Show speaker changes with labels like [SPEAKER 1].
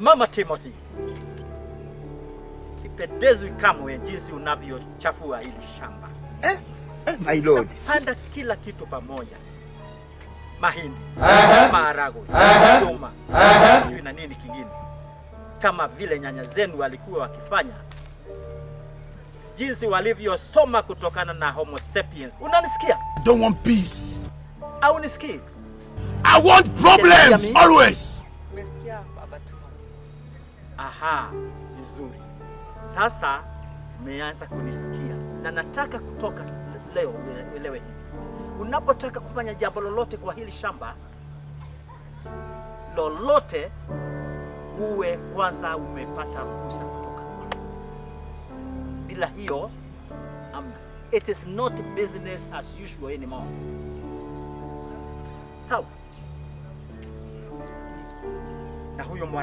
[SPEAKER 1] Mama Timothy, sipendezwi kamwe jinsi unavyochafua hili shamba.
[SPEAKER 2] Eh, eh, my lord.
[SPEAKER 1] Panda kila kitu pamoja, mahindi, maharagwe, nduma, sijui na nini kingine, kama vile nyanya zenu walikuwa wakifanya, jinsi walivyosoma kutokana na Homo sapiens. Unanisikia
[SPEAKER 3] I don't want peace.
[SPEAKER 1] Au nisikii?
[SPEAKER 3] I want problems
[SPEAKER 1] Me?
[SPEAKER 3] Always.
[SPEAKER 4] Umesikia, Baba Timothy?
[SPEAKER 1] Aha, vizuri. Sasa umeanza kunisikia na nataka kutoka leo uelewe hivi. Unapotaka kufanya jambo lolote kwa hili shamba lolote, uwe kwanza umepata ruhusa kutoka kwangu. Bila hiyo amna. It is not business as usual anymore. Sawa? Na huyo mwana